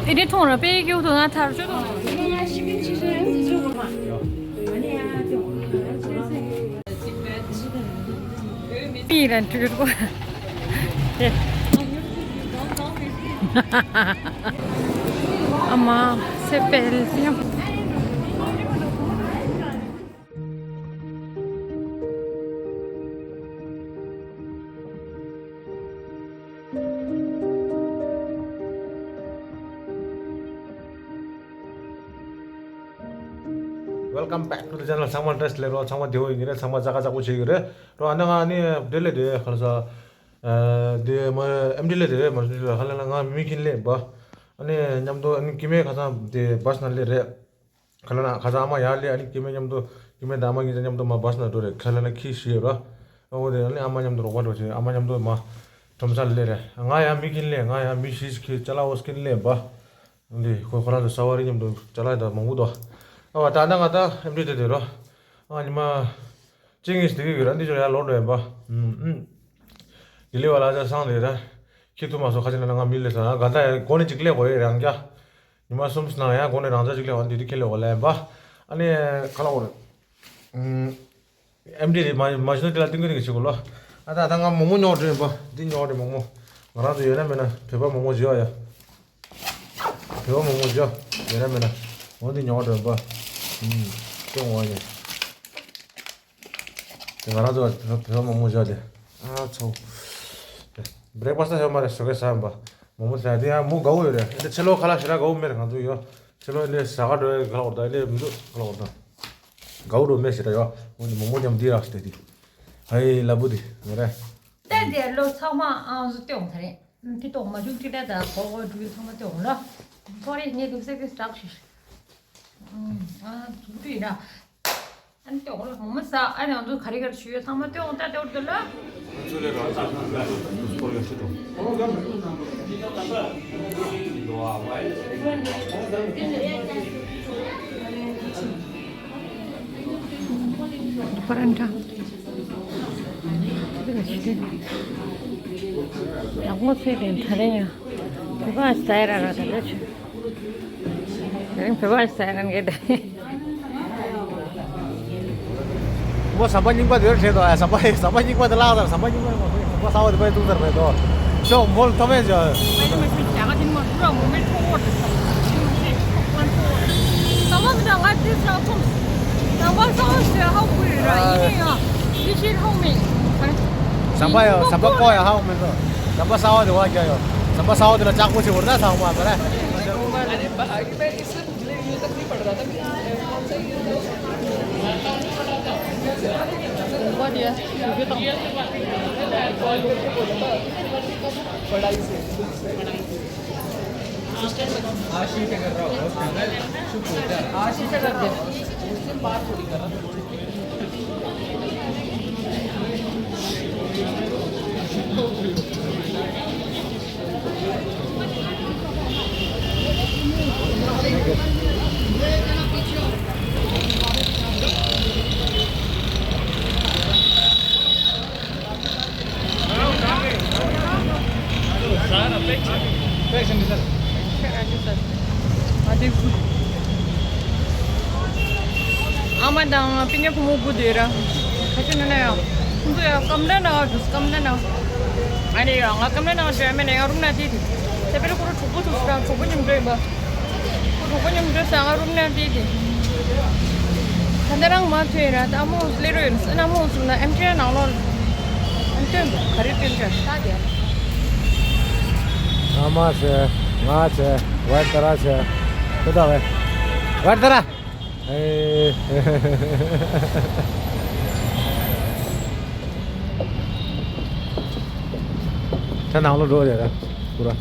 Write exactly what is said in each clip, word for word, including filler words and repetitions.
ཨེ་འདྲའི་མཐོང་ར་པའི་ཀྱོག་ཏུ་ང་ཐར་ཆོད་དོ། པི་རན་ཁྲིག་རུ་ཨ་མ་སེ་པེལ་སི་ཡང་། Welcome back to the channel. ཚང་མ་བཀྲ་ཤིས་བདེ་ལེགས། ཚང་མ་བདེ་པོ་ཡིན་གྱི་རེད། ཚང་མ་ཙག་ཙག་པོ་བྱེད་ཀྱི་རེད། རོ་ཨ་ན་ང་ནི་འབྲེལ་ལས་དེ་ག་ལ་ས་དེ་མ་ཨེམ་འབྲེལ་ལས་དེ་རེད། མ་འབྲེལ་ལས་ཧ་ལ་ན་ང་མི་ཁྱིན་ལས་པ། ཨ་ནི་མཉམ་དུ་ཨ་ནི་ཀི་མེ་ཁ་སང་དེ་བ་སི་ན་ལས་རེད། ཁ་ལ་ན་ཁ་སང་ཨ་མ་ཡར་སླེབས། ཨ་ནི་སྐྱེ་དམན་མཉམ་དུ་སྐྱེ་དམན་དང་ཨ་མ་གཉིས་ཆ་མཉམ་དུ་མར་བ་སི་ན་འགྲོ་རེད། ཁ་ལ་ན་ཁྱི་ཤི་ཡོད་ར། ཨ་འོ་དེ་ཨ་ནི་ཨ་མ་མཉམ་དུ་རོགས་པ་འགྲོ་བྱས། ཨ་མ་མཉམ་དུ་མར་ཁྲོམ་ས་ལ་སླེབས་རེད། ང་ཡང་མི་ཁྱིན་སླེབས། ང་ཡང་མི་ཤི་ཁྱི་ཅ་ལག་འོ་སྐྱིན་སླེབས་པ། འདི་ཁོ་ཁོ་རང་ཚོ་ས་བ་རི་མཉམ་དུ་ཅ་ལག་དང་མང་པོ་འདུག་ཨ་བ་ད་ད་ང་ད་ཨེམ་ཌི་དེ་དེ་རོ། ཨ་ཉི་མ་གཅིག་གཉིས་ཤིག་དེ་གི་ཡོད་ར། འདི་ཚོ་ཡར་ལོག་འགྲོ་ཡིན་པ། ཨུམ་ཨུམ། དེ་ལས་བ་ལ་ཅ་སང་དེ་ར། ཁྱི་ཐུ་མ་སོ་ཁ་ཅིག་ན་ང་མི་ལས་ས་ན་ག་ད་ཡ་གོ་ནས་ཅིག་སླེབས་གོ་ཡི་རང་རྒྱ། ཉི་མ་གསུམ་ནང་ཡང་དགོང་ནས་རང་ཚ་གཅིག་ལས་འོང་འདི་འདི་ཁེ་ལས་འོ་ལ་ཡིན་པ། ཨ་ནི་ཁ་ལ་འོ་རེད། ཨེམ་ཌི་རེད། མ་མ་གཞི་ནས་དེ་ལ་ཏིང་ཀི་ཏིང་ཀི་བྱེད་དགོས་ལོ། ཨ་ད་ད་ང་མོག་མོག་ཉོ་འགྲོ་ཡིན་པ། འདི་ཉོ་འགྲོ་མོག་མོག་ང་རང་ཚོ་ཡོད་ན་མེད་ན་བོད་པ་མོག་མོག་བྱེད་ཡ། བོད་པ་མོག་མོག་བྱེད་ཡོད་ན་མེད་ན། འོ་འདི་ཉོ་འགྲོ་ཡིན་པ། ཨུམ། ཅུང་འོ་ཡ། དེ་ང་རང་ཚོ་བོད་བོད་མོག་མོག་བཞག་དེ། ཨ་ཚོ། བྷི་རེག་ཕ་སི་ཡོད་མ་རེད། ཞོགས་ཀས་ཟ་ཡིན་པ། མོག་མོག་ཟ་དེ་ཡང་མོག་དགའ་བོ་ཡོད་རེད། དེ་ཕྱི་ལོགས་ཁ་ལག་ཞེ་དྲག་དགའ་བོ་མེད་རེད། ང་ཚོ་ཡོད། ཕྱི་ལོགས་ལས་ཟ་ག་འགྲོ་ཡ་ག་ལ་འོར་ད་ལས་མི་འདུག་ག་ལ་འོར་ད། དགའ་བོ་འགྲོ་མེད་ཞེ་དྲག་ཡོད། འོ་ནི་མོག་མོག་ཀྱང་འདི་རག་ཞེ་དྲག་དེ། ཧའི་ལ་བུ་དེ་ངེ་རེད། ད་དེ་ལོ་ཚང་མ་ཨང་སུ་སྟོན་ད་རེད། དེ་གཏོང་མ་བྱུང་ཅི་འདྲ་ད་གོ་གོ་འགྲུལ་ཚང་མ་སྟོན་ལ། ཁོ་རེ་ངས་འདུག་སེ་གི་སྲག་ཤིག་ཨ་ཐུག་དུས་ན། ཨ་ནི་ལྟོས་ལ་ངོ་མ་ཟ། ཨ་ནི་ང་ཚོ་ག་རེ་ག་རེ་ཞུ་ཡོད་ཚང་མ་ལྟོས་འོང་ད་ལྟོས་འདུག་ལ། ཚུར་ལས་རང་ཚུར་སྐོར་ཡོད་ཤི་འགྲོ། པ་རན་ཁྲ། དེ་ག་ཞིག་དེ། ཡག་མོ་ཚོས་དེ་ད་རེ་ཡང་། བོད་པ་ཞིག་ད་ཡ་ར་ར་ད་རེ་ཆུ། ཡང་བོད་པ་ཟ་ཡ་རང་གི་དེ། མོ་ཟམ་པ་རྙིང་པ་དེར་བྲེལ་དོ། ཟམ་པ་ཟམ་པ་རྙིང་པ་དེ་བརླག་ཚར། ཟམ་པ་རྙིང་པ་མ་ཁོ་ཟམ་པ་ས་འོག་དེ་པའི་བཏུང་ཚར་བས་དོ། ཤོག་མོལ་ཐོ་མེད་ཅོ། ཟམ་པ་ཡོ་ཟམ་པ་ཀོ་ཡ་ཧ་གོ་མེད་དོ། ཟམ་པ་ས་འོག་དེ་བ་རྒྱ་ཡོ། ཟམ་པ་ས་འོག་དེ་ལ་ལྕགས་པོ་ཞིག་བོར་ན་ས་འོག་མ་རེད། ཨ་མ་དང་སྤུན་ཉེ་བུ་མོ་དགུ་དེ་ར། ཁ་ཆེ་ནོ་ན་ཡང་། ཁོང་ཚོ་ཡང་ཀམ་ར་ན་འདུག་ཀམ་ར་ན། ཨ་ནི་ཡང་ང་ཀམ་ར་ན་འགྲོ་ཡ་མེད་ན་ཡང་རུམ་ན་དེ་དེ། དེ་པེ་ར་ཁོ་ར་གྲོགས་པོ་ཚོ་སུ་ར་གྲོགས་པོ་མཉམ་འགྲོ་ཡིན་པ། ཁོ་གྲོགས་པོ་མཉམ་འགྲོ་ས་ང་རུམ་ན་དེ་དེ། ད་ལྟ་རང་མ་ཐོན་ར་ད་ཨ་མོ་སླེ་རོ་ཡིན་སེ་ན་མོ་སུ་ན་ཨེམ་ཆེ་ནང་ལོགས། ཨེམ་ཐོན་འདུག་ག་རེ་ཐོན་ཆ་ད་དེ། ཨ་མ་ཆེ། ང་ཆེ། ཝར་ཏ་ར་ཆེ། དེ་ད་ཝེ། ཝར་ཏ་ར། ཨེ། ད་ནང་ལོགས་འགྲོ་རེད་ར། ཁུ་ར།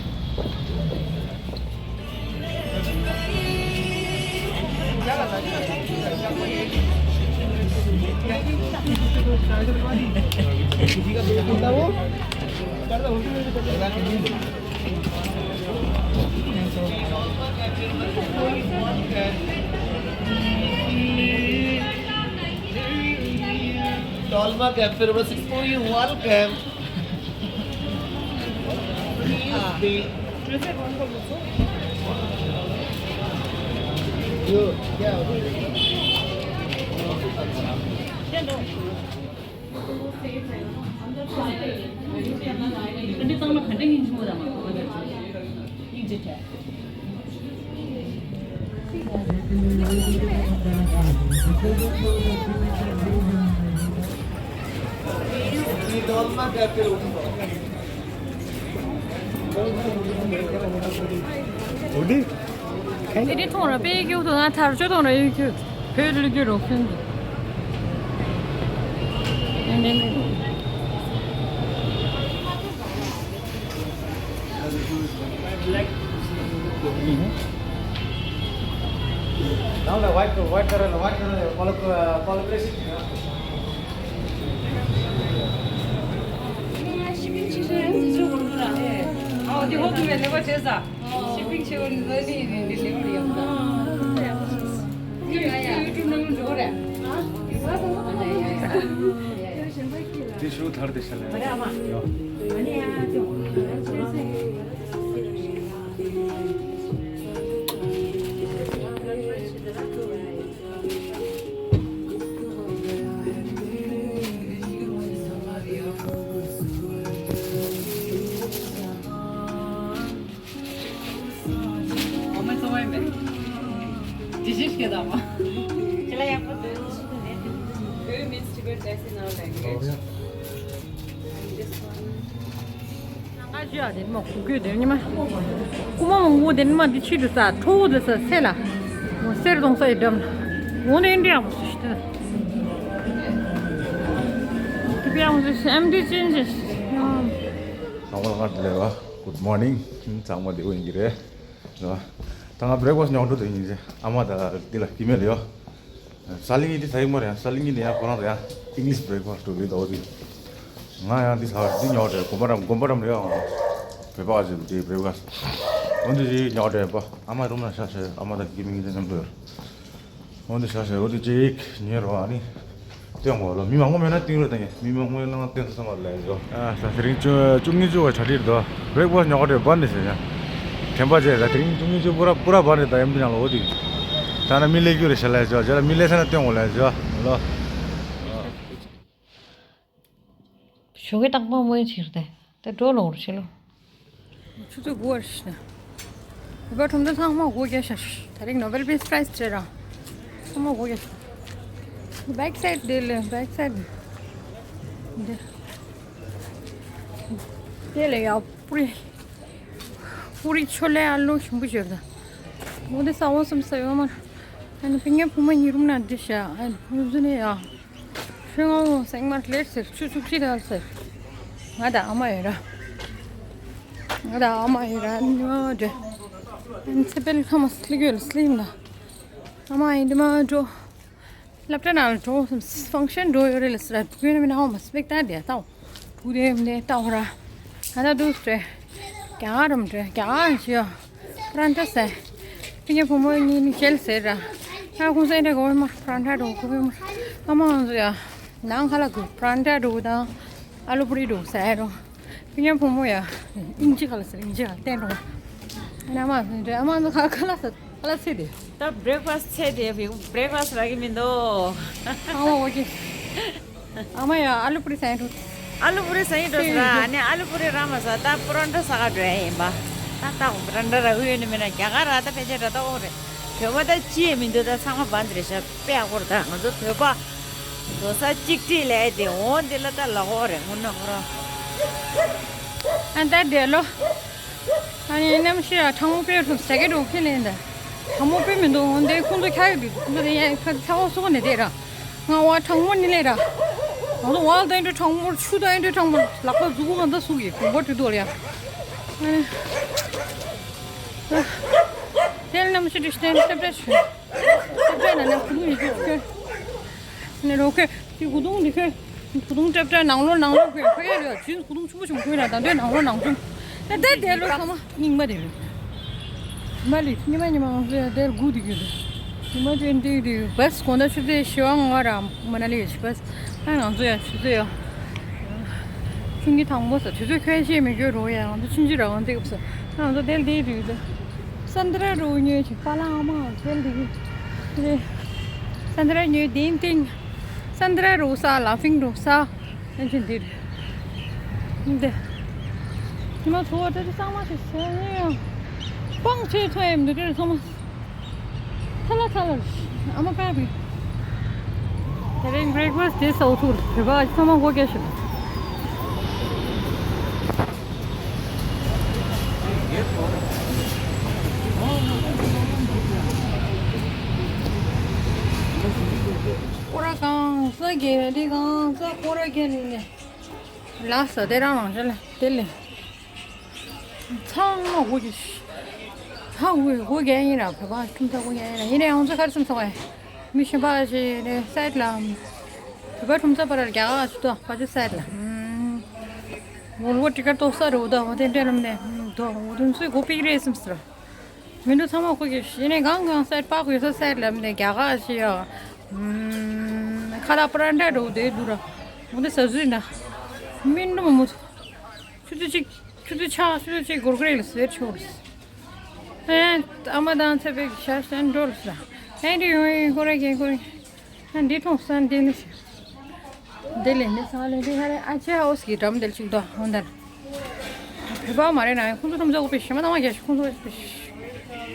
Dolma Cafe number six four, you welcome. Please be. དེ་རིང་མཐོང་ར་དཔེ་ཡི་གེ་ཐོག་ང་ཐར་ཆོད་ཐོང་ར་ཡོད་ཁྱོད་བོད་ལུགས་ཀྱི་རོགས་ཁྱོད་འདུག Now the white, white color, white color, collaboration. Shipping situation is good. Oh, the whole thing is never change. Shipping ཆེ་བ་ནི་ལ་ནི་རིན་འདི་ལེགས་པར་ཡོང་ད། ཡུ་ཊུབ་ནང་འགྲོ་རེད། དེ་ཤུ་ཐར་དེ་ཤ་ལ་ཡོ། འོ་མ་བཙོང་བ་ཡིན་པས། ཅི་ཞིག་སྐད་དང་མ། ཅི་ལ་ཡག་པོ་འདུག Very means to be dressed in our language. And this one. ང་ཞུ་ཡ་དེ་མ་ཁུ་གུ་དེ་ཉི་མ། ཁུ་མ་མང་པོ་དེ་ཉི་མ་འདི་ཆི་དུ་ས་ཁྲོ་བོ་དེ་ས་སེ་ལ། འོ་སེར་གདོང་ས་ཡི་འགྲམ་ལ། འོ་ནས་འདྲི་ཡག་པོ་སུ་ཞིག་དེ། དེ་ཡག་པོ་སུ་ཞིག་ཨེམ་ཌི་ཅན་ཞིག་ཚང་མ་ལ་སྔར་དུ་ལས་བ། Good morning. ཚང་མ་བདེ་པོ་ཡིན་གྱི་རེད། ད་ང་breakfast ཉོ་འགྲོ་དུ་ཡིན་ཟེར། ཨ་མ་ད་འདི་ལ་ཀི་མེད་ལ་ཡོ། ས་ལིང་གི་འདི་ཟ་ཡི་མ་རེད། ས་ལིང་གི་འདི་ཡང་ཁོ་རང་ཚོ་ཡང་English breakfast འགྲོ་གི་འདུག་འོ་དེ། ང་ཡང་འདི་ཟ་བར་འདི་ཉོ་འདྲ། གོམ་པ་རམ་གོམ་པ་རམ་རེད་ཨང་། བོད་པ་ཟེར་འདི་breakfast འོ་འདི་ཞིག་ཉོ་འདྲ་པ། ཨ་མ་རུམ་ན་ཤ་ཤ་ཨ་མ་ད་ཀི་མེད་གི་འདི་མཉམ་དུ་ཡོད། འོ་འདི་ཤ་ཤ་འོ་འདི་ཅིག་ཉོས་རོགས་ཨ་ནི། སྟོན་དགོས་ལོ། མི་མང་པོ་མེད་ན་སྟོན་རོགས་ད་ཉེ། མི་མང་པོ་ཡོད་ན་སྟོན་ས་མ་ལས་བཟོ། ཨ་ས་དེ་རིང་བཅུ་བཅུ་གཉིས་བཅུ་བ་གྲ་སྒྲིག་དོ། breakfast ཉོ་ག་འདྲ་བ་འདི་ཟེར་ཡ། དྲན་པ་བྱས་ད་དེ་རིང་བཅུ་གཉིས་བཅུ་པུ་ར་པུ་ར་བ་འདི་ད་ཡམ་དུ་ཉང་ལོ་འོ་དེ། ད་ན་མི་ལས་རྒྱུ་རེད་ཤ་ལས་བཟོ། ཇ་ལ་མི་ལས་ས་ན་སྟོན་དགོས་ལས་བཟོ་ལོ། ཞོགས་ཀས་རྟག་པར་མོས་ཕྱིར་ཏེ་ད་འགྲོ་ལོང་རུ་ཕྱི་ལོ། ཆུ་ཚོད་དགུ་པར་ཕྱིན་ན། བོད་པ་ཁྲོམ་སྡེ་ཚང་མ་སྒོ་རྒྱག་ཤག་ད་རེས་Nobel Peace Prize སྤྲད་ར། ཚང་མ་སྒོ་རྒྱག་ཤག back side དེ་ལས་back side འདི། དེ་ལས་ཡག་པོ་རེད། པུ་རི་ཆོ་ལེ་ཨ་ལོ་ཞིམ་པོ་བྱོས་དང་། མོ་དེ་ས་འོ་སམ་ས་ཡོད་མ། ཨ་ནི་ཕི་ངའི་བུ་མོ་ཉི་རུམ་ན་འདི་ཤ་ཨ་ནི་བུ་ཟུ་ནི་ཡ། ཤོད་ངོ་སེང་མར་ལེར་ཟེར་ཆུ་ཚུགས་ཅི་ར་ཟེར། ང་དང་ཨ་མ་ཡོད་ར། ང་དང་ཨ་མ་ཡོད་ར་ཉི་མ་འདྲ། ཨ་ནི་ཚེ་འཕེལ་ཁ་མ་སླི་གོས་ལ་སླིམ་ན། ཨ་མ་ཡིན་འདི་མ་འགྲོ། སློབ་གྲྭ་ནང་ལ་འགྲོ་སམ་ཕང་ཤན་འགྲོ་ཡོད་རེད་ལ་སི་ར་བུ་ཡོད་ན་མི་ནའོ་མ་སི་པེག་ཏར་དེ་ཏའོ། བུ་དེ་མི་དེ་ཏའོ་ར། ང་ད་དུ་སྟེ། རྒྱ་གར་རམ་འདྲེ་རྒྱ་གར་ཞིའོ། པ་རན་ཏ་སེ། ཕི་ཉེ་བུ་མོ་གཉིས་ནི་ཞེལ་ཟེར་ར། ང་ཁུང་སེ་འདྲེ་གོ་མ་པ་རན་ཏ་འགྲོ་གོ་མ། ཨ་མ་ང་ཚོ་ཡ། ནང་ཁ་ལ་གུ་པ་རན་ཏ་འགྲོ་དང་། ཨ་ལུ་པུ་རི་འགྲོ་ཟེར་རོ། ཕི་ཉེ་བུ་མོ་ཡ། ཨིན་ཇི་ཁ་ལ་ཟེར་ཨིན་ཇི་ཁ་ལ་བསྟན་རོ། ཨ་མ་ང་ཚོ་འདྲེ་ཨ་མ་ང་ཚོ་ཁ་ཁ་ལ་ཟེར། ཨ་ལ་ཚེ་དེ། ད་breakfast ཚེ་དེ་བི་breakfast རག་གི་མི་འདུག་ཨ་མ་འོ་ཀེ། ཨ་མ་ཡ་ཨ་ལུ་པུ་རི་ཟ་ཡིན་འགྲོ། ཨ་ལུ་པུ་རི་ཟ་ཡིན་འགྲོ་ཟེར་ར། ཨ་ནི་ཨ་ལུ་པུ་རི་རག་མ་ཟ་ད་པ་རོན་ཊ་ཟ་ག་འགྲོ་ཡ་ཡིན་པ། ད་ད་པ་རོན་ཊ་རག་གི་ཡོད་ནི་མིན་ན། རྒྱ་གར་ར་ད་ཕལ་ཆེར་ར་ད་འོ་རེད། བོད་པ་ད་ཅི་ཡང་མི་འདུག་ད་ཚང་མ་བན་དེ་རེད་ཤག་དཔེ་ཡག་པོ་རེད། ད་ང་ཚོ་བོད་པ་འགྲོ་ས་གཅིག་སྒྲིལ་ལས་དེ་འོ་འདི་ལ་ད་ལ་འོ་རེད་ངོ་ནོ་ཁོ་རང་། ཨ་ད་དེ་ལོ། ཨ་ནི་གནམ་གཤིས་ཡ་གྲང་མོ་དཔེ་ཐུབ་ཟ་གི་འགྲོ་ཁྱེད་ལེན་ད། གྲང་མོ་དཔེ་མི་འདུག་འོན་ཏེ་ཁོང་ཚོ་ཁྱག་གི་འདུག་ཁོང་ཚོ་དེ་ཡ་ཁ་ཚ་བ་སོགས་ནས་བསྡད་ར། ང་བ་གྲང་མོ་ནི་ལས་ར། ང་ཚོ་བ་ལ་ད་ཡིན་འདྲ་གྲང་མོ་ཆུ་ད་ཡིན་འདྲ་གྲང་མོ་ལག་པ་མཛུ་གུ་གང་ད་ཟུག་གི་གོམ་པ་དུས་ཐོག་ལ་ཡ། ཨ་ནི། དེ་ལ་གནམ་གཤིས་དུས་ཤི་དེ་ནི་ལྟེབ་ལྟེབ་བྱོས། ལྟེབ་ལྟེབ་ན་ནི་ཁུ་ཐུང་ཡི་གེ་ཁྱོད། ནི་རོ་ཁོས་དེ་ཁུ་ཐུང་འདི་ཁོས། ཁུ་ཐུང་ལྟེབ་ལྟེབ་ནང་ལོགས་ནང་ལོགས་ཁོས་ཁོ་ཡ་རེད་ཅིན་ཁུ་ཐུང་ཆུང་མོ་ཆུང་མོ་ཁོས་ན་ད་འདོད་ནང་ལོགས་ནང་ཆུང་། ད་ད་དེ་ལོ་ཚང་མ་རྙིང་མ་དེ་རེད། མ་ལི་ཉི་མ་ཉི་མ་ང་ཚོ་ཡ་དེར་སྒུག་བསྡད་ཀྱི་ཡོད་རེད། ཉི་མ་དེ་འདི་དེ་བས་དགོང་དག་ཆུ་ཚོད་བཞི་པ་ལྔ་པ་ར་མ་ན་ལི་ཡོད་ཅི་བས་ད་ང་ཚོ་ཡ་ཆུ་ཚོད་ཡ། ཆུང་གི་དང་པོ་ས་དུས་ཚོད་ཁྱོད་ཤེས་མི་ཁྱོད་རོ་ཡ་ང་ཚོ་ཆུང་ཆུང་ར་ང་འདི་སྐབས་ས་ད་ང་ཚོ་དེར་བསྡད་དུས་ད་སན་དྲ་རོ་ཉོས་ཅིག་པ་ལ་ཨ་མ་ང་ཚོ་དེར་བསྡད་ཀྱི། ས་འདི་ར་ཉོས་དེང་དེང་། ས་འདི་ར་རུ་ས་ལ་ཕིང་རུ་ས། ཨེ་ཅི་འདིར། འདི། ཉི་མ་ཚོ་བ་ཏྲ་ཏི་གཙང་མ་ཞིག་ཟེར་ནས་ཡང་། སྤང་ཆེ་ཚོ་ཡིན་འདུག་ཏྲ་ཚང་མ། ཐ་ལ་ཐ་ལ་རེད། ཨ་མ་པ་བི། དེ་རིང་བྷི་རེག་ཕ་སི་ཊི་དེ་ཟ་འོ་ཐུག་རེད། བོད་པ་ཚང་མ་སྒོ་རྒྱག་ཞིག་སྐོར་ར་གང་ས་རྒྱལ་རི་གང་ས་སྐོར་ར་རྒྱལ་ནས། ལགས་སོ། དེ་རང་རང་ཞིག་ལ་དེ་ལས། ཚང་མ་སྒོ་རྒྱག་ཧ་འུ་སྒོ་རྒྱག་ཡིན་ར། བོད་པ་ཁྲོམ་ས་སྒོ་རྒྱག་ཡིན་ར། ཡིན་ནའི་ང་ཚོ་ག་རེ་སེམས་ཚོགས་པ་མི་གཞན་པ་ཞིག་ནས་སའིཌ་ལ། བོད་པ་ཁྲོམ་ས་པ་ར་རྒྱ་གར་ཞིག་ཏོ་པ་ཅི་སའིཌ་ལ། ཝོལ་ཝོ་ཊི་ཀ་ཊི་ཏོག་ས་རུ་ཏོ་དེ་འདྲ་ལམ་ནས་ཏོ་འུ་དུ་ཚོའི་སྒོ་ཕྱེ་གི་རེད་སེམས་སོ། མི་འདུག་ཚང་མ་ཁོ་གི་ཡིན་ནའི་གང་གང་སའིཌ་པ་ཁོ་ཡོད་ས་སའིཌ་ལམ་ནས་རྒྱ་གར་ཞིག་ཡ། ཁ་ལག་པ་ར་འདྲ་འགྲོ་དེ་འདུག་ར། འོ་དེ་ཟ་ཟུས་ན། མི་འདུག་མ་མོ། ཆུ་ཚོད་གཅིག་ཆུ་ཚོད་ཆ་ཆུ་ཚོད་གཅིག་འགོར་གི་རེད་ལ་ཟེར་ཆོག་རེད། ཨེ། ཨ་མ་དང་ཚེ་འཕེལ་གྱི་ཤ་ཤ་འགྲོ་ལ་ཟ། ཨེ་འདི་ཡོང་ཡིན་ཁོ་ར་གིན་ཁོ་ར། ཨ་འདི་མཐོང་ས་འདི་ནི་ཟེར། འདི་ལས་འདི་ས་ལས་འདི་ཧ་རེ་ཨ་ཅེ་ཧའོ་སི་གི་འགྲམ་འདིར་ཅིག་འདུག་འོ་འདིར། བོད་པ་མ་རེད་ན་ཁོང་ཚོ་ཁྲོམ་ཚོགས་པའི་ཞི་མ་དང་མ་རྒྱ་ཤི་ཁོང་ཚོ་པའི་ཤི།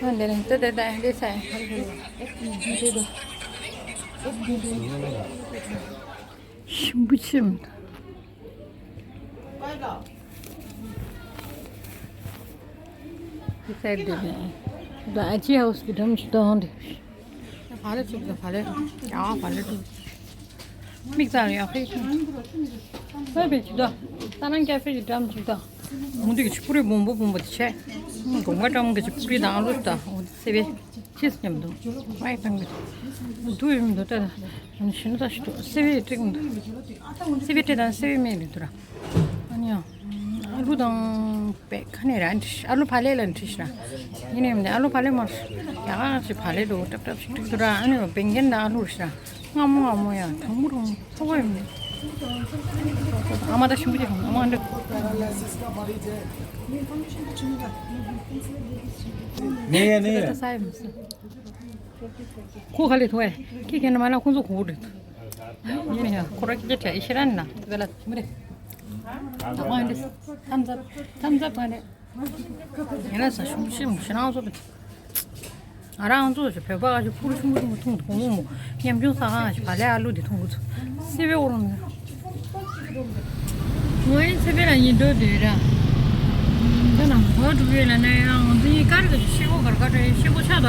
ཨ་འདི་ནི་ཏེ་ཏེ་ཏེ་འདི་ས་ཧ་རེ་འདི་འདུག་ཞིམ་པོ་ཆེ་མི་འདུག་ས་འདི་ནི། ད་ཨ་ཅེ་ཧའོ་སི་གི་འགྲམ་ཞིག་འདུག་འོ་འདི། ཕ་ལེ་ཚུགས་ད་ཕ་ལེ། ཡ་ཕ་ལེ་ཚུགས། མིག་རྩ་ཡག་ཤོས་ཤིག་ས་བེད་ཅིག་ད། ད་ནང་ཀ་ཧྥེ་ཅིག་འགྲམ་ཅིག་ད། མུ་ཏིག་གི་ཕུ་རི་སྦོམ་པོ་སྦོམ་པོ་དེ་བྱས། སྒོ་ང་ཀྲམ་གི་ཕུ་རི་དང་ཨ་ལུ་ད། སེ་བའི་ཅིས་མཉམ་དུ། མའི་ཐང་གི་དུ་ཡོད་མི་འདུག་ད། ཞིན་ད་ཞིག་ཏུ་སེ་བའི་ཏིག་མི་འདུག་སེ་བའི་ཏིག་དང་སེ་བའི་མེ་ལི་དུ་ར། ཨ་ནི་ཡང་། ཨ་ལུ་དང་། པད་ཁ་ནས་ར་འདྲི་ཨ་ལུ་ཕ་ལེ་ལ་འདྲི་ཤ། ཡིན་ནའི་མིན་ཨ་ལུ་ཕ་ལེ་མར་ཡ་ག་ཞིག་ཕ་ལེ་འགྲོ་ཏབ་ཏབ་ཞིག་འགྲིག་འདུག་ར། ཨ་ནི་བེང་གན་དང་ཨ་ལུ་རེད་ཤ། སྔ་མོ་སྔ་མོ་ཡ་དང་མོ་རང་ཚོ་བ་ཡིན། ཨ་མ་ད་ཞིམ་པོ་ཅིག་ཨ་མ་འདྲི། ནས་ཡ་ནས་ཡ། ད་ས་ཡ་མི་སྲིད། ཁོ་ག་ལེ་ཐོ་ཨེ། ཁྱི་ཁྱེད་ན་མ་ན་ཁོ་ཚོ་གོ་རེད། ཡིན་ཡ་ཁོ་ར་ཁྱི་ཁྱི་ཁྱི་ཤི་ར་ན་དེ་ལ་མི་རེད། ད་ཨ་འདྲི། ཐམ་ཛབ་ཐམ་ཛབ་ཨ་འདྲི། ཡིན་ན་ས་ཤུམ་ཤི་མུ་ཤི་རང་ཚོ་དེ། ང་རང་ཚོ་ཞིག་བོད་པ་ཞིག་ཕུར་ཆུང་ཆུང་མཐོང་དུ་གོང་མོ་མོ་ཉམ་ཆུང་ས་ཁང་ཞིག་བ་ལས་ཨ་ལུ་དེ་མཐོང་གི་ཚོ་སེ་བའི་འོ་རང་ནས། ངོ་ཡིན་སེ་བའི་ལ་ཡིན་འགྲོ་དུས་ར། འདི་ན་གོ་འགྲོ་ཡོད་ལ་ནས་ཡང་འདི་ཡིན་ཀར་གི་ཤི་གོ་གར་ག་རེ་ཤི་གོ་ཆགས་ད།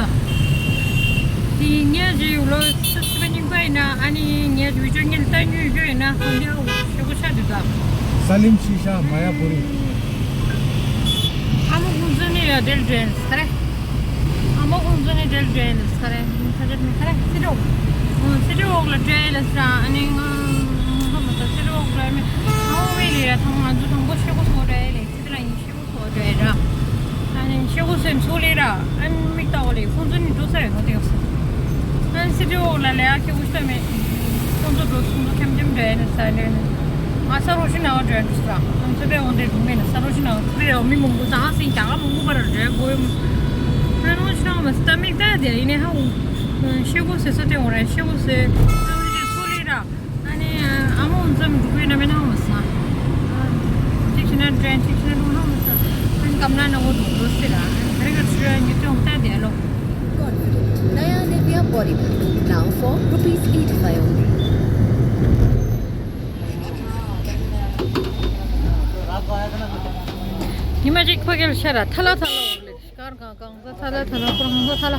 དེ་ངས་ཀྱི་ལོ་སི་པ་ཉིན་པ་ཡིན་ན་ཨ་ནི་ངས་བི་ཅོ་ངས་ལྟ་ཉུལ་རྒྱུ་ཡིན་ན་ཁོང་འདི་ཧ་གོ་ཤེས་པོ་ཆགས་འདུག་ད། ས་ལིམ་ཤི་ཤ་མ་ཡ་པོ་རི། ཨ་མ་ཁོང་ཚོ་ནི་ཡ་དེར་འདྲེན་ས་རེད། ཨ་མ་ཁོང་ཚོ་ནི་དེར་འདྲེན་ས་རེད། ས་རེད་ས་རེད་སི་ཏྲོ། སི་ཏྲོ་འོག་ལ་འདྲེན་ས་ར་ཨ་ནི་ང་ཧ་མ་ད་སི་ཏྲོ་འོག་ལ་མི་ཨ་མ་བས་ལི་ར་ཐང་ང་ཚོ་དང་པོ་ཤེས་པོ་སོ་རེད་ལེ་སི་ཏྲ་ཡིན་ཤེས་པོ། ཨ་ནི་ཤེ་གོ་སེམས་ཚོ་ལེ་ར། ཨ་ནི་མིག་ལྟ་བ་ལེ་ཁོང་ཚོ་ནི་འགྲོ་ས་རེད་ཁོ་དེ་ག་ས། ཨ་ནི་སི་ཏྲི་འོག་ལ་ལེ་ཨ་ཁེ་གོ་ཤ་མེད། ཁོང་ཚོ་འགྲོ་སོང་ཚོ་ཁྱམ་ཁྱམ་འདྲ་ནི་ས་ནི་ནི། ང་ས་རོ་ཤི་ན་བ་འདྲ་འདུག་ས། ཨ་ནི་ཚེ་བའི་འོང་དེ་འགྲོ་མེད་ན་ས་རོ་ཤི་ན་བ་ཚེ་བའི་འོང་མི་མང་པོ་ཟང་སིང་རྒྱ་ག་མང་པོ་པ་ར་འདྲ་གོ་ཡོད་མ། ཨ་ནི་ཤི་ན་བ་སི་ཏ་མིག་ལྟ་དེ་ཡིན་ནི་ཧ་འོང་། ཤེ་གོ་སེ་ས་དེ་འོང་ར་ཤེ་གོ་སེ། ཨ་ནི་ཚོ་ལེ་ར། ཨ་ནི་ཨ་མ་འོང་ཙམ་འགྲོ་གི་ཡོད་ན་མེད་ན་འོང་ས། གཅིག་བྱས་ན་ཏྲེན་གཅིག་བྱས་ན་འགྲོ་ན་འོང་ས། ཨ་ནི་སྐམ་ན་ན་འོ་འགྲོ་འགྲོ་སྲིད་ལ། ཨ་ནི་ཁ་རི་ཁ་ཚུར་ཉི་ཚེ་འོང་ད་དེ་ལོ། Confident. Naya Nivea body butter. Now for rupees eighty-five only. ཉི་མ་གཅིག་ཕ་གིར་ཤར་ཐ་ལ་ཐ་ལ་འོག་ལེ། ཤར་གང་གང་ས་ཐ་ལ་ཐ་ལ་ཁོ་རང་ས་ཐ་ལ།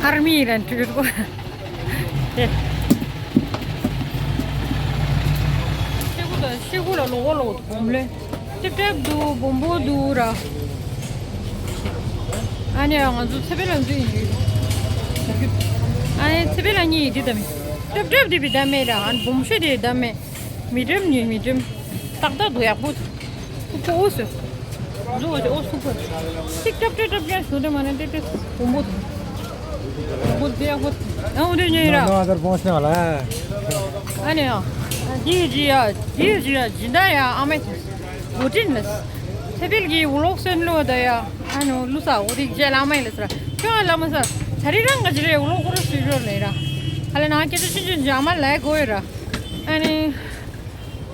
ཨར་མི་རན་ཏྲུ་ཏྲུ། ཤེ་གུ་ལ་ཤེ་གུ་ལ་ལོ་གོ་ལོ་གོ་ལེ། ཏིབ་ཏིབ་འདུག་སྦོམ་པོ་འདུག་ར། ཨ་ནི་ང་ཚོ་ཚེ་འཕེལ་ལ་འཛུལ་ཡིན། ཨ་ནི་ཚེ་འཕེལ་ལ་གཉིས་ཡིན་འདི་ད་མེད། ཏིབ་ཏིབ་འདི་བི་ད་མེད་ར། ཨ་ནི་སྦོམ་ཤོས་དེ་ད་མེད། མི་འགྲིམ་ཉིན་མི་འགྲིམ། ཏག་ཏག་འདུག་ཡག་པོ། ཐུག་པོ་འོ་སོ། འདུག་འོ་སོ་འོ་ཐུག་པོ། ཅིག་ཏིབ་ཏིབ་ཏིབ་ཏིབ་འདུག་དེ་མ་ནི་ཏིབ་ཏིབ་སྦོམ་པོ་འདུག་འདི་ཡག་པོ། ཨ་འོ་དེ་ཉོས་ར། ཨ་ནི་ཡ། འདི་ཡི་ཇི་ཡ། འདི་ཡི་ཇི་ཡ། ཇི་འདྲ་ཡ་ཨ་མའི། འགོ་འདྲེན་ལ། ཚེ་འཕེལ་གྱི་ཝི་ལོག་སེམས་བློ་ད་ཡ། ཨ་ནི་ལུ་ས་འོ་དེ་རྗེས་ལ་ཨ་མའི་ལ་ཟེར། ཁྱོད་ཨ་ལ་མ་ཟེར། ཚ་རི་རང་ག་ཇི་རེ་ཝི་ལོག་ཁོ་ར་སུ་ཡོད་ལེ་ར། ཨ་ལ་ན་སྐད་ཆ་ཆུང་ཆུང་ཇི་ཨ་མ་ལ་གོ་ཡོད་ར། ཨ་ནི།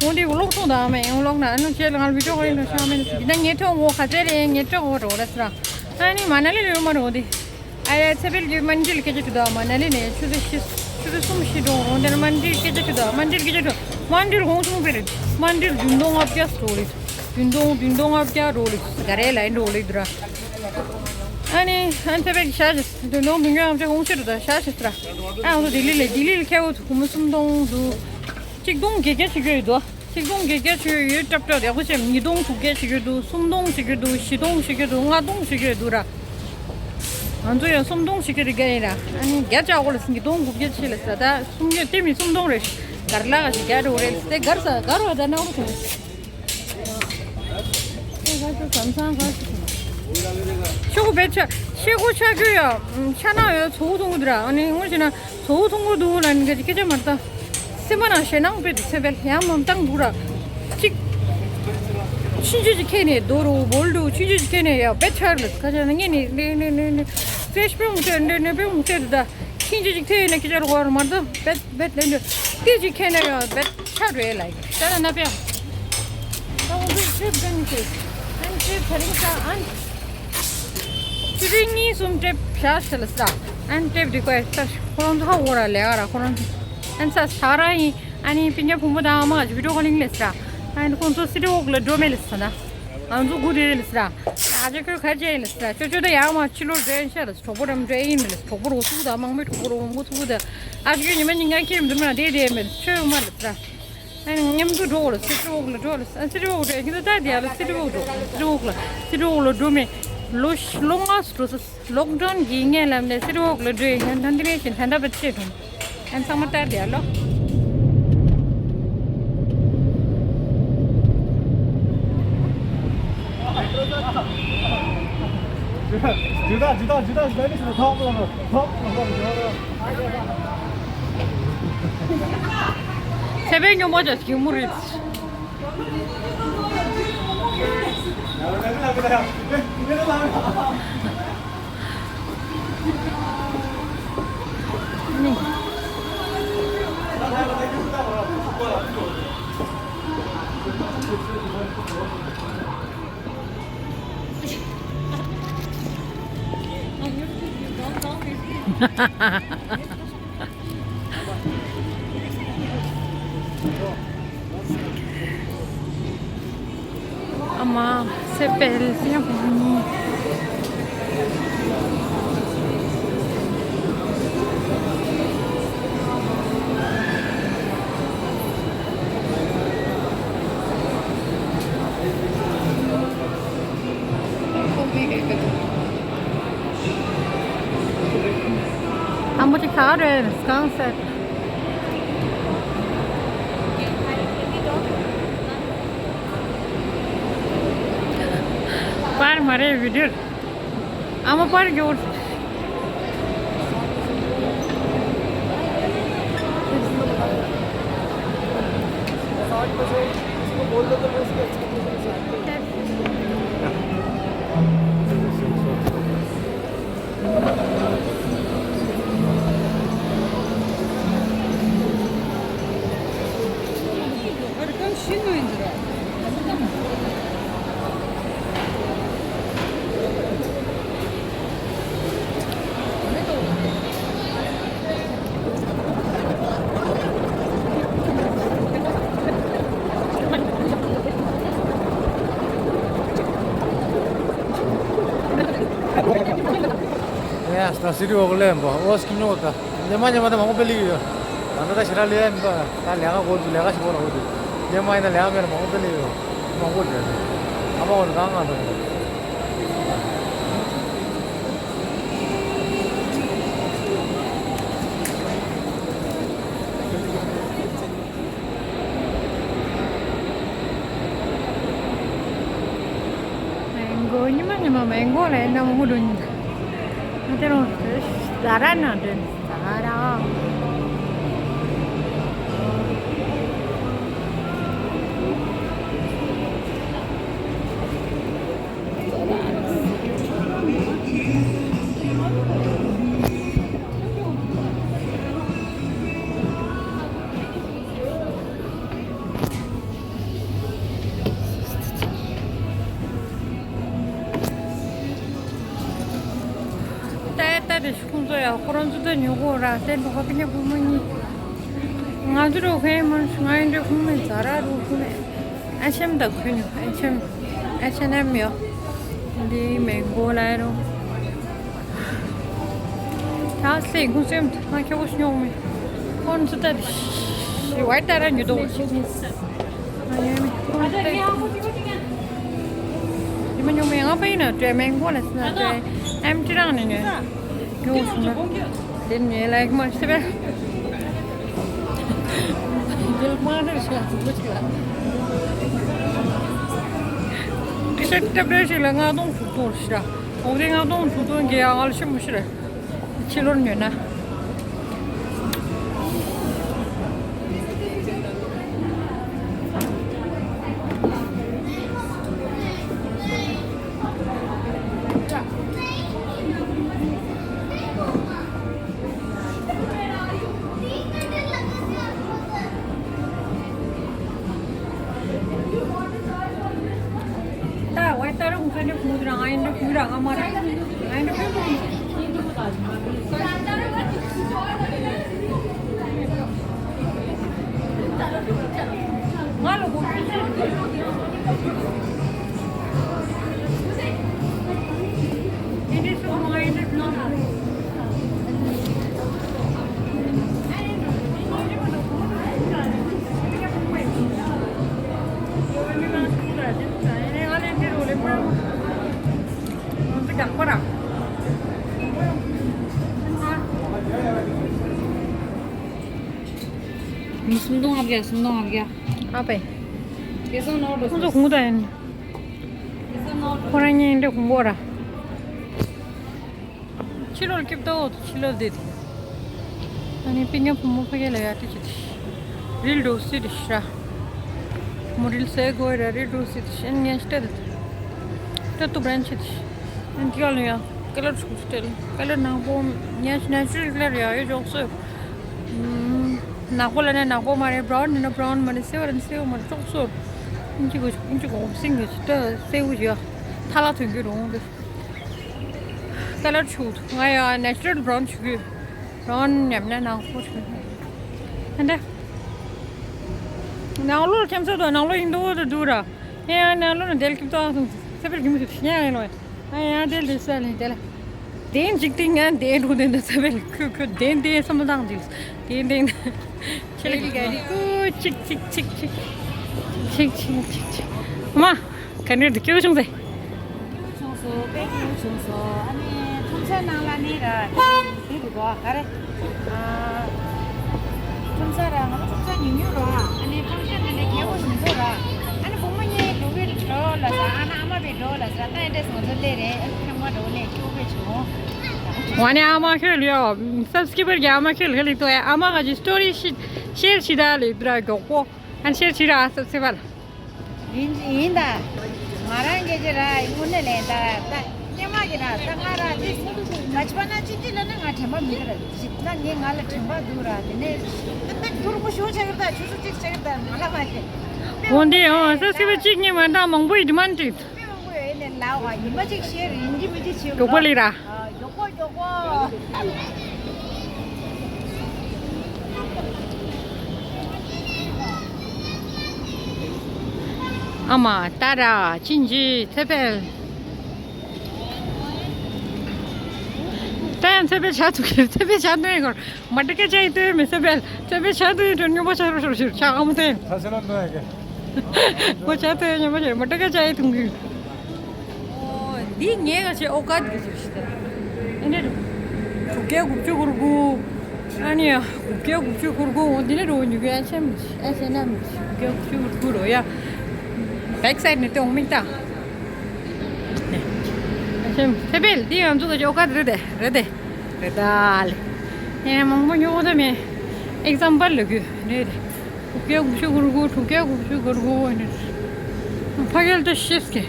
འོ་དེ་ཝི་ལོག་ཐུང་ད་ཨ་མའི་ཝི་ལོག་ན་ཨ་ནི་ཁྱེད་ལ་ང་ལ་བི་ཌིའོ་ཁོ་ར་ཡིན་ནོ་ཤ་མེ་ནི་སི་འདི་ན་ངེད་ཐོག་འོ་ཁ་ཚེ་རེ་ངེད་ཐོག་འོ་རོ་ར་ཟེར། ཨ་ནི་མ་ན་ལི་ལ་ཡོད་མ་རོ་འོ་དེ། ཨ་ཡ་ཚེ་འཕེལ་གྱི་མན་ཌིལ་སྐད་ཆ་དྲི་དོ། མ་ན་ལི་ནས་ཆུ་ཚོད་བཞི། ཆུ་ཚོད་གསུམ་བཞི་འགྲོ་འོང་དེ་ན་མན་ཌིལ་སྐད་ཆ་དྲི་དོ། མན་ཌིལ་སྐད་ཆ་དྲི། མན་ཌིལ་གོང་གསུམ་སྤེལ་རེད། མན་ཌིལ་བདུན་སྟོང་ལྔ་བརྒྱ་འགྲོ་རེད། བདུན་སྟོང་བདུན་སྟོང་ལྔ་བརྒྱ་འགྲོ་རེད། ག་རེ་ལ་ཡིན་འགྲོ་རེད་དུ་ར། ཨ་ནི་ཨ་ཚེ་འཕེལ་གྱི་ཤ་ཞིག་བདུན་སྟོང་བདུན་སྟོང་ལྔ་བརྒྱ་གོང་ཆེ་རུ་དང་ཤ་ཞིག་དྲི། ཨ་འོ་ལྡི་ལི་ལ་ལྡི་ལི་ལ་ཁེ་བོ་ཐུ་གུ་མོ་སུམ་སྟོང་དུ། གཅིག་སྟོང་བརྒྱད་བརྒྱ་ཞིག་ཡོད་དོ། ཆིག་སྟོང་བརྒྱད་བརྒྱ་ཞིག་ཡོད་སྲབ་སྲབ་ཡག་པོ་བྱས། ཉིས་སྟོང་དྲུག་བརྒྱ་ཞིག་ཡོད་འདུག་སུམ་སྟོང་ཞིག་ཡོད་འདུག་བཞི་སྟོང་ཞིག་ཡོད་འདུག་ལྔ་སྟོང་ཞིག་ཡོད་འདུག་ར། ང་ཚོ་ཡང་སུམ་སྟོང་ཞིག་ཡོད་རེད་ག་ཡིན་ར། ཨ་ནི་བརྒྱ་ཆག་གོ་ལ་སི་ཉིས་སྟོང་དགུ་བརྒྱ་ཆེ་ལ་ས་ད་སུམ་བརྒྱ་དེ་མི་སུམ་སྟོང་རེད། གར་ལ་ག་ཞིག་བརྒྱ་རེ་རེད་དེ་གར་ས་གར་བ་ད་ནང་རུ་སོང་། ཤོག་བེད་ཆ་ཤེ་གོ་ཆ་གོ་ཡ། ཤ་ན་ཡ་ཚོ་བོ་ཐུང་གོ་འདི་ར། ཨ་ནི་ངོ་ཤེ་ན། ཚོ་བོ་ཐུང་གོ་འདུག་ལ་ནི་ག་ཅི་སྐད་ཆ་མ་རེད་ད། སེམས་པ་ནང་ཞེད་སྣང་དཔེ་འདུག་ཚེ་འཕེལ་ཡང་མམ་བཏང་འདུག་ར། གཅིག་ཆུང་ཆུང་ཅིག་ཁྱེར་ནས་རྡོ་རུ་བོལ་འདུག་ཆུང་ཆུང་ཅིག་ཁྱེར་ནས་ཡ་བེད་ཆར་ལ་ཁ་ཆ་ན་ངས་ནི་ནི་ནི་ནི་ནི་ཕེ་ཤི་བུག་མཐོང་འདྲ་ནི་ཕེ་སི་བུག་མཐོང་འདུག་ད་ཆུང་ཆུང་ཅིག་ཁྱེར་ནས་ཁ་ཆ་རུ་བར་མ་རེད་ད་བེད་བེད་ལེན་འདུག་ཏི་ཅིག་ཁྱེར་ནས་ཡ་བེད་ཆར་རེད་ལ་ཡ་ད་ན་ན་ཕེ་ཡ། ད་འོ་འདུག་ཁྱེར་དགའ་ནི་ཁྱེར་ཨན་ཁྱེར་ཚ་རིང་ས་ཨན། ཆུ་ཚོད་གཉིས་གསུམ་ཊེབ་བཞག་ཟེར་ལ་ཟ། ཨན་ཊེབ་འདི་ཀོ་ཡ་ཁོ་རང་ཚོ་ཧ་འོ་ར་ལས་ཀ་ར་ཁོ་རང་ཚོ། ཨན་ས་ས་ར་ཡིན། ཨ་ནི་སྤུན་ཀྱག་བུ་མོ་དང་ཨ་མ་གཅིག་བི་ཌིའོ་ཁོ་ལིང་ལས་ཟ། ཨ་ནི་ཁོང་ཚོ་སི་ཊི་ཝོག་ལ་འགྲོ་མེད་ལས་ཟ་ན། ང་ཚོ་སྒུག་བསྡད་ལས་ཟ། ཨ་ཅག་ཁོས་ག་རེ་བྱས་ཡིན་ལས་ཟ། ཅོ་ཅོ་ད་ཡར་མར་ཕྱི་ལོགས་འགྲོ་ཡིན་ཤག་ལས་ཟ། གྲོགས་པོ་རང་འགྲོ་ཡིན་མིན་ལས་ཟ། གྲོགས་པོ་རོ་ཐུག་ད་མང་མོས་གྲོགས་པོ་རོ་མང་པོ་ཐུག་ད། ཨ་ཅག་ཁོས་ཉི་མ་ཉིན་གང་ཁྱེར་མི་འདུག་མ་བསྡད་བསྡད་མེད་ཆོས་ཡོད་མ་ལས་ཟ། ཨ་ནི་མཉམ་དུ་འགྲོ་དགོས་ལ་སི་ཊི་ཝོག་ལ་འགྲོ་ལ་ཨ་སི་ཊི་ཝོག་འགྲོ་ཡ་ཁྱི་ད་ད་དེ་ཡ་ལ་སི་ཊི་ཝོག་འགྲོ་སི་ཊི་ཝོག་ལ་སི་ཊི་ཝོག་ལ་འགྲོ་མེད་ལོ་ལོ་ལྔ་སུ་འགྲོ་ས་ལོག་ཌའུན་གྱི་སྔོན་ལ་མེད་སི་ཊི་ཝོག་ལ་འགྲོ་ཡ་ཡང་ད་འདི་རེད་ཞིང་ད་ད་བ་ཆེ་འགྲོ་ཨ་ཚང་མ་ལྟར་དེ་ཡ་ལོ། ཇུ་ད་ཇུ་ད་ཇུ་ད་ཇུ་ད་ཇུ་ད་ཇུ་ད་ཇུ་ད། ཚེ་འཕེལ་སྨྱོན་པ་ཅག་གི་མོ་རེད། ཨ་མ། སེ་པེལ་སི་ཡང་ཕོ་མོ། ཨ་མོ་ཅིག་ཁ་རེ་སྐང་སེ། པར་མ་རེད་བི་ཌིའོ། ཨ་མ་པར་གྱོར། ཡ་ས་སི་ཊི་ཝོག་ལེན་པ་ཨོ་སི་ཀི་ཉོ་ད། ཉི་མ་ཉི་མ་ད་མང་པོ་སྤེལ་གི་ཡོད། ད་ལྟ་ད་ཞེ་དྲག་ལས་ཡ་མིན་པ། ད་ལས་ཀ་འགོ་འཛུགས་ལས་ཀ་ཞིག་འགོ་ར་འགོ་འཛུགས། ཉི་མ་ཡིན་ན་ལས་ཀ་མེད་ན་མང་པོ་སྤེལ་གི་ཡོད། མང་པོ་རེད། ཨ་མ་འོ་ན་གང་ང་ད་ཡོད། མེང་གོ་ཉི་མ་ཉི་མ་མེང་གོ་ལ་ཡིན་ན་མང་པོ་འགྲོ་ཉིན། ང་དེ་རང་རེད། ཛ་ར་ནང་འདྲེན་ཛ་ར། ད་ད་དེ་ཁོང་ཚོ་ཡང་ཁོ་རང་ཚོ་ད་ཉོ་གོ་ར་སྟན་འགྲོ་ག་པི་ཉ་བུ་མོ་གཉིས། ང་ཚོ་རོ་ཁའི་མོན་ང་ཡིན་འདྲ་ཁུང་མེད་ཛ་ར་རོ་ཁུང་མེད། ཨ་ཆེམ་ད་ཁུ་ཉོ་ཨ་ཆེམ་ཨ་ཆེ་ནམ་ཡོ། འདི་མེང་གོ་ལ་རོ། ད་སེ་ཁུང་སེམ་ང་ཁྱོ་གོ་ཉོ་མེད། ཁོང་ཚོ་ད་དེ་ཤི་བའི་ད་ར་ཉོ་དོ་ཤི་ཉིས། ཉི་མ་ཉུང་མའི་ང་པ་ཡིན་ན་དྲོད་མེད་མགོ་ལ་སྲིད་ན་དྲོད་ཨེམ་ཅི་རང་ནས་ཉོས། ཉོ་སོང་ན་དེ་ནས་ལའིག་མ་ཤི་བས། དེ་ལ་མ་འདྲ་ཤ་ཚུགས་པ་ཅིག་ལ། ཀི་ཤ་སྟབས་རེ་ཞིག་ལ་ལྔ་སྟོང་དྲུག་སྟོང་ཤི་ར། འོ་དེ་ལྔ་སྟོང་དྲུག་སྟོང་གི་ཡང་ང་ལ་ཤི་མི་ཤི་ར། ཕྱི་ལོར་ཉོས་ན། ད་ཝའི་ཏ་རུང་ཁ་འདྲ་ཁུང་རང་ཨ་ཡིན་འདྲ་ཁུང་རང་ཨ་མ་ར་ཨ་ཡིན་འདྲ་ཁུང་རང་། ང་ལ་གོ་ཁུང་ཚོ་ཨེ་འདྲ་སོང་ཨ་ཡིན་འདྲ་ཁུང་རང་། སུམ་སྟོང་ལྔ་བརྒྱ། སུམ་སྟོང་ལྔ་བརྒྱ། ཨ་ཕས། ཁོང་ཚོ་གུང་ད་ཡིན། ཁོ་རང་གཉིས་འདྲ་གུང་གོ་ར། ཕྱི་ལོགས་སྐྱིབས་ཏོ་ཕྱི་ལོགས་བསྡད་དེ། ཨ་ནི་པིན་ཉམ་བུ་མོ་ཕ་གི་ལ་ཡ་ཏི་ཅི་ཏི། རིལ་འགྲོ་སི་ཏི་ཤ། མོ་རིལ་སེ་གོ་ར་རིལ་འགྲོ་སི་ཏི་ཤ་ཉན་ཤ་ཏི། ཏི་ཏུ་བྲན་ཆི་ཏི། ཨན་ཏི་ཡ་ལ་ཡ་ཀ་ལར་ཆུ་སི་ཏི། ཀ་ལར་ནག་པོ་ཉན་ཤ་ནེ་ཅུ་རལ་ཀ་ལར་ཡ་ཡོ་ཇོག་སོ། ནག་པོ་ལ་ནི་ནག་པོ་མ་རེད། བྲའུན་ནི་ནི་བྲའུན་མ་རེད། སིལ་བར་ནི་སིལ་བར་མ་རེད། ཅོག་ཙེ། ཨིན་ཅི་གོ་ཨིན་ཅི་གོ་སིང་གི་ཅི་ཏ་སེའུ་ཅི་ཡ་ཐ་ལ་ཐོན་གི་རུང་དེ། ཀ་ལར་ཆུ་ང་ཡ་ནེ་ཅུ་རལ་བྲའུན་ཆུ་གི་བྲའུན་ཉམས་ན་ནག་པོ་ཆུ་གི་ཧན་ད། ནང་ལོགས་ཁྱམས་ས་དང་ནང་ལོགས་ཡིན་དོ་དུ་འདུག་ར། ཡ་ནང་ལོགས་ནི་དེལ་ཀིབ་ཏོ་སོང་ཚེ་པེལ་གི་མི་ཤི་ཤི་ཉ་ཡིན་ལོ། ཨ་ཡང་དེ་ལས་ས་ལས་དེ་ལ། དེན་ཅིག་དེ་ང་དེན་རུ་དེན་དེ་ས་བེལ་ཁུ་ཁུ་དེན་དེ་སམ་དང་དེ་དེན་དེན། ཆེ་ལེ་ག་རི་ཀུ་ཅིག་ཅིག་ཅིག་ཅིག་ཅིག་ཅིག་ཅིག་ཅིག་མ་ག་ནེ་དུ་ཀྱུ་བྱུང་ཚེ། ཀྱུ་བྱུང་སོ་པེ་ཀྱུ་བྱུང་སོ། ཨ་ནི་ཁྲོམ་ས་ནང་ལ་ནི་ར་དེ་རུ་གོ་ག་རེ། ཁྲོམ་ས་ར་ང་ཚོ་ཁྲོམ་ས་ཉུང་ཉུང་རོ། ཨ་ནི་ཁྲོམ་ས་ནང་ནས་རྒྱལ་པོ་ཞིག་འདུག་ར། ཨ་ནི་བུ་མོ་གཉིས་འགྲོ་གི་འགྲོ་ལ་ཟ། ཨ་ན་ཨ་མ་བས་འགྲོ་ལ་ཟ། ད་ཨེ་འདྲས་ང་ཚོ་སླེབས་རེད། ཨ་ནི་ཁྱམས་ང་འགྲོ་ལས་སྐྱོ་བས་བྱུང་། ཝ་ནི་ཨ་མ་ཁྱོད་ལུས་ཨ་སབ་སི་ཀི་རི་བར་གྱི་ཨ་མ་ཁྱོད་ལུས་ལུས་ཏོ་ཨ་མ་ག་ཅི་སི་ཊོ་རི་ཤི་ཤེར་ཤི་ད་ལུས་དུ་ར་མགྱོགས་པོ་ཨ་ཤེར་ཤི་ད་སབ་སི་ཀི་རི་བར། ཡིན་ཡིན་ད། ང་རང་སྐད་ཆ་ར་དངོས་གནས་ལས་ད་ད་སྙན་མ་གི་ར་ད་ང་ར་ཅི་ག་ཅི་པ་ན་ཅི་ཅི་ལ་ན་ང་དྲན་པ་མི་འདུག་ར། ཅི་ད་ངས་ང་ལ་དྲན་པ་འདུག་ར། དེ་ནས་ད་ད་ཐུར་མོ་ཞོ་ཆ་གི་ར་ད་ཆུ་ཚོད་གཅིག་ཆ་གི་ར་ད་ང་ལ་མ་ཤེས། འོན་ཏེ་ཨོ་ས་སི་པ་གཅིག་གཉིས་མ་ད་མང་པོ་ཡི་ཌི་མན་ཊི། དཔེ་མང་པོ་ཡོད་ནས་ལ་བ་ཡིན་མ་གཅིག་ཤེས་ར་ཡིན་གྱི་མི་གཅིག་ཤེས། མགྱོགས་པོ་ལི་ར། མགྱོགས་པོ་མགྱོགས་པོ། ཨ་མ་ཏཱ་ར་ཅིན་ཇི་ཚེ་འཕེལ། ད་ཡང་ཚེ་འཕེལ་ཆ་ཐུག་གི་ཚེ་འཕེལ་ཆ་ཐུག་ཡིན་གོ། མ་ཏི་ཀ་ཆ་ཡི་ཏུ་མི་ཚེ་འཕེལ་ཚེ་འཕེལ་ཆ་ཐུག་ཡིན་དུ་ཉོ་པ་ཆ་རོ་ཤོར་ཤོར་ཆ་ཨ་མ་ཏེ། ད་ཚེ་ལ་འདོན་ཡ་གི། ཁོ་ཆ་ཐུག་ཉོ་པ་ཆ་མ་ཏི་ཀ་ཆ་ཡི་ཐུང་གི། འདི་ངའི་ག་ཆེ་ཨོ་ཀ་གི་ཆེ་ཤི་ད། ཨེ་འདྲ་རུ། དྲུག་བརྒྱ་དགུ་བཅུ་གོ་དགུ། ཨ་ནི་ཡ་དགུ་བརྒྱ་དགུ་བཅུ་གོ་དགུ། འོ་འདི་ནས་རུ་ཉུ་གི་ཨ་ཆེམ་ཨ་ཆེ་ནམ་དགུ་བརྒྱ་དགུ་བཅུ་གོ་དགུ་རོ་ཡ། བེག་སའིཌ་ནས་ཏེ་འོང་མིག་ད། ཨ་ཆེམ་ཚེ་འཕེལ་འདི་ང་ཚོ་ག་ཆེ་ཨོ་ཀ་རེད་དེ་རེད་དེ། རེད་ད་ལེ། ངས་མང་པོ་ཉོ་ད་མེད། ཨེག་ཛམ་པལ་ལ་གུ་རེད། དྲུག་བརྒྱ་དགུ་བཅུ་གོ་དགུ། དྲུག་བརྒྱ་དགུ་བཅུ་གོ་དགུ་ཡིན། ཕ་གིར་ད་ཤེས་ཀྱི།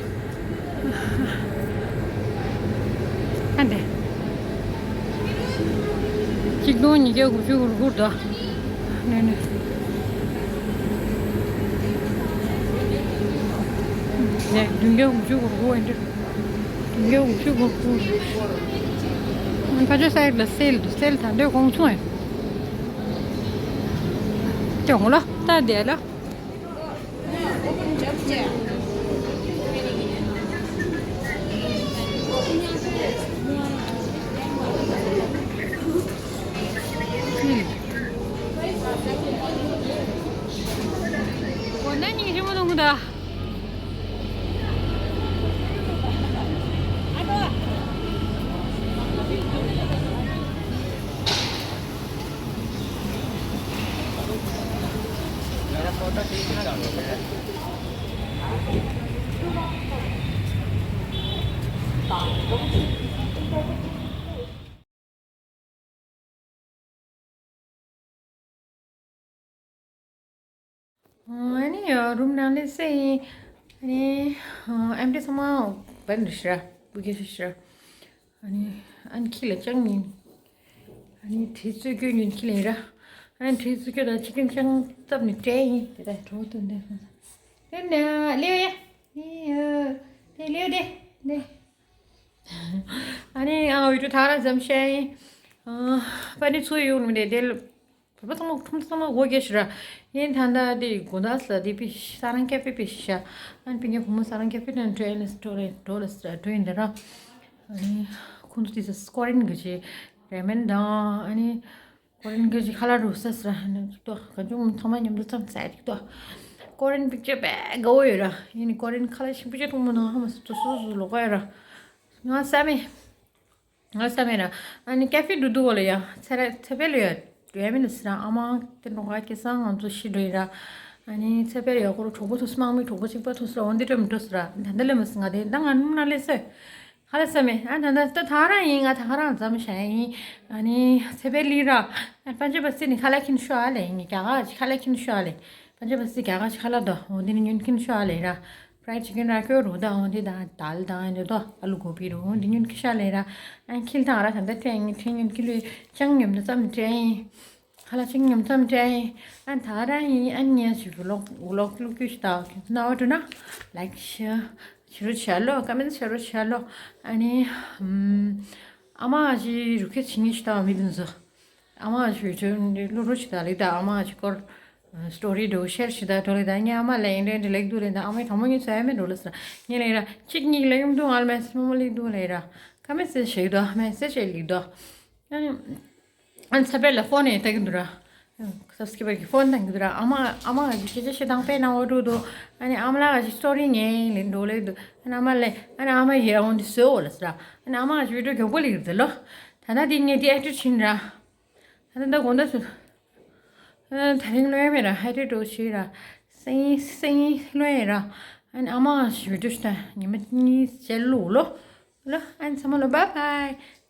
ཨ་འདྲ། གཅིག་སྟོང་ཉིས་བརྒྱ་དགུ་བཅུ་གོ་དགུ་ད། ནས་ནས། ནས་བདུན་བརྒྱ་དགུ་བཅུ་གོ་དགུ་ཡིན། བདུན་བརྒྱ་དགུ་བཅུ་གོ་དགུ། ཕ་ཆོས་སའི་ལ་སེལ་འདུག་སེལ་ད་འདོད་གོང་ཚོང་ཡིན། ཅོང་ལོ་ད་དེ་ལ། ཨ་ནི་རུམ་ནང་ལས་སེ་ཡིན། ཨ་ནི་ཨེམ་ཏི་ཚང་མ་བན་རི་ཤ་བུ་གེ་ཤ་ཤ། ཨ་ནི་ཨན་ཁི་ལ་ཅང་ཡིན། ཨ་ནི་དྲི་བཙོས་སྐྱོན་ཡིན་ཁི་ལ་ཡིན་ར། ཨ་ནི་དྲི་བཙོས་སྐྱོན་དང་ཆི་ཀིན་ཅང་བཏབ་ནི་སྤྲད་ཡིན། དེ་ལྟར་གྲོགས་དུ་འདི་ཧན་ན་ལེའུ་ཡ། ནི་དེ་ལེའུ་དེ་དེ། ཨ་ནི་ཨ་བི་ཌི་ཡོ་ཐག་ར་ཙམ་བཤད་ཡིན། ཨ་པ་ནི་ཚོ་ཡོང་ནི་མི་དེ་དེ་ལ། བོད་པ་ཚང་མ་ཁྲོམ་ཚང་མ་སྒོ་རྒྱག་ཤི་ར། ཡིན་ད་ལྟ་དེ་དགོང་དག་ས་དེ་པི་ས་རང་ཀེ་ཕེ་པི་ཤ། ཨན་པི་ཉེ་བུ་མོ་ས་རང་ཀེ་ཕེ་དང་འགྲོ་ཡིན་ལ་འགྲོ་རེད་འགྲོ་ལ་ས་འགྲོ་ཡིན་ད་ར། ཨ་ནི་ཁོང་ཚོ་དེ་ས་ཀོ་རིན་གི་ཅི་རེ་མན་དང་ཨ་ནི་ཀོ་རིན་གི་ཅི་ཁ་ལག་རུ་ས་ས་ར་ཧ་ན་ཅིག་ཏོ་ག་ཅུང་ཐང་མ་མཉམ་དུ་ཙམ་ས་ཅིག་ཏོ། ཀོ་རིན་པིག་ཅར་བས་དགའ་བོ་ཡོད་ར། ཡིན་ནི་ཀོ་རིན་ཁ་ལག་ཤིང་པིག་ཅར་གཏོང་མོ་ན་ཧ་མ་སུ་ཏོ་སུ་སུ་ལོག་ག་ཡོད་ར། ང་ས་མེད། ང་ས་མེད་ར། ཨ་ནི་ཀ་ཧྥེ་འགྲོ་འདུག་བ་ལ་ཡ། ཚེ་ར་ཚེ་འཕེལ་ལ་ཡ། འགྲོ་ཡ་མིན་ལ་སི་ར་ཨ་མ་དེ་འགྲོ་ག་སྐྱེ་སང་ང་ཚོ་ཤི་འགྲོ་ཡིན་ར། ཨ་ནི་ཚེ་འཕེལ་ཡ་ཁོ་ར་གྲོགས་པོ་ཐུག་སི་མང་མི་གྲོགས་པོ་གཅིག་པ་ཐུག་སི་ར་འོན་ཏེ་འགྲོ་མི་འགྲོ་སི་ར། ད་ལྟ་ལས་མ་སི་ང་དེ་ད་ང་ནུམ་ན་ལས་སོ། ཧ་ལ་ས་མེད་ཨ་ད་ད་ད་ད་རང་ཡིན་ང་ད་ག་རང་ཙམ་བྱ་ཡིན། ཨ་ནི་ཚེ་འཕེལ་ལི་ར། ཨ་པན་ཅ་བ་སི་ནི་ཁ་ལག་ཁྱིན་ཤོ་ཨ་ལེ་ཡིན་རྒྱ་ག་ཅི་ཁ་ལག་ཁྱིན་ཤོ་ཨ་ལེ། པན་ཅ་བ་སི་རྒྱ་ག་ཅི་ཁ་ལག་དོ་འོན་ཏེ་ནི་ཉོན་ཁྱིན་ཤོ་ཨ་ལེ་ར། fried chicken ར་ཁྱོད་རུ་དང་འོན་ཏེ་དང་དལ་དང་ཨ་ནི་དོ་ཨ་ལུ་གོ་བི་རུ་འོན་ཏེ་ཉོན་ཁྱི་ཤོ་ཨ་ལེ་ར། ཨ་ཁྱིལ་དང་ར་ད་ད་ཁྲེང་ཁྲེང་ཉོན་ཁྱི་ལུས་ཅང་ཉོམ་ན་ཙམ་ཁྲེང་། ཁ་ལག་ཅིག་ཉོམ་ཙམ་སྤྲད་ཡིན། ཨ་ད་རང་ཡིན་ཨ་ནི་ཞིག་ཝི་ལོག་ཝི་ལོག་བླུག་རྒྱུ་ཞིག་དང་ཁྱོད་ཚོ་རྣ་བ་འགྲོ་ན་ལའིག་ཤེར་བྱེད་རོགས་བྱ་ལོ། ཀ་མེན་ཊི་བྱེད་རོགས་བྱ་ལོ། ཨ་ནི་ཨམ་ཨ་མ་ཞིག་རུ་ཁེ་བྱེད་ཉིན་ཞིག་དང་མི་དུན་ཟོ། ཨ་མ་ཞིག་བྱོན་བླུག་རོགས་བྱེད་དང་ལེགས་དང་ཨ་མ་ཞིག་སྐོར་སི་ཊོ་རི་འགྲོ་ཤེར་བྱེད་དང་འགྲོ་ལེགས་དང་ངའི་ཨ་མ་ལ་ཡིན་རེད་འདྲ་ལེགས་འདུག་ལེགས་དང་ཨ་མའི་དྲང་མོ་ཉིན་ཚོ་ཡ་མེད་འགྲོ་ལ་ཟེར་ངས་ལེགས་ར་གཅིག་གཉིས་ལེགས་ཡོང་འདུག་ང་ལ་མེད་སི་མོ་མོ་ལེགས་འདུག་ལེགས་ར། ཀ་མེན་ཊི་ཞིག་དང་མེ་སེ་ཇི་ཞིག་ལེགས་དང་། ཨ་ནི་ཚེ་འཕེལ་ལ་ཕོན་ཡང་བཏང་གི་འདུག་ར། སབ་སི་ཀི་རའིབ་གི་ཕོན་བཏང་གི་འདུག་ར། ཨ་མ་ཨ་མ་གི་སྐད་ཆ་བཤད་སྟངས་དཔེ་ནང་འོ་འགྲོ་འདུག་ཨ་ནི་ཨ་མ་ལགས་ཀྱི་སི་ཊོ་རི་ངས་ལེན་འགྲོ་ལེ་འདུག་ཨ་ནི་ཨ་མ་ལས་ཨ་ནི་ཨ་མ་ཡི་རང་འོང་དུ་བཟོས་འོ་ལ་ཟེར་ར། ཨ་ནི་ཨ་མ་གི་བི་ཌིའོ་མགྱོགས་པོ་ལེགས་འདུག་ལོ། ད་ལྟ་དེ་ངས་དེ་ཨེ་ཊི་ཊུཌ་ཕྱིན་ར། ད་ལྟ་དགོང་དག་སུ། ཨ་ད་རིང་ལོས་མེད་ར་ཧའི་ཌི་རེ་ཊི་འགྲོ་ཤི་ར། སེང་སེང་ལོས་ར། ཨ་ནི་ཨ་མ་གི་བི་ཌིའོ་ཤི་ད་ཉི་མ་གཉིས་བྱས་ལུག་ལོ། ལོ། ཨ་ནི་ཚང་མ་ལོ་བཱའི་བཱའི།